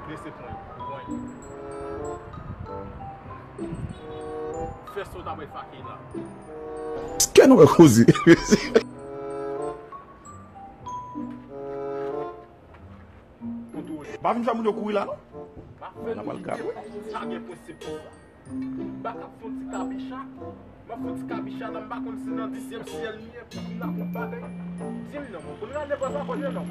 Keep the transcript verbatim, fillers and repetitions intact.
Lese pran, pran. Fè sa w ta bay fake la. Kè nou wè koze. Kontwole. Pa vin fè moun yo kouri la, non. Bagay la pral grav, wi. Sa gen prensip pou sa. M pa ka fè yon ti kabicha. M ap fè yon ti kabicha la, m pa konn si nan dizyèm syèl li ye, pou m la pou bagay. Di m non, pou n rale pran sa kote non.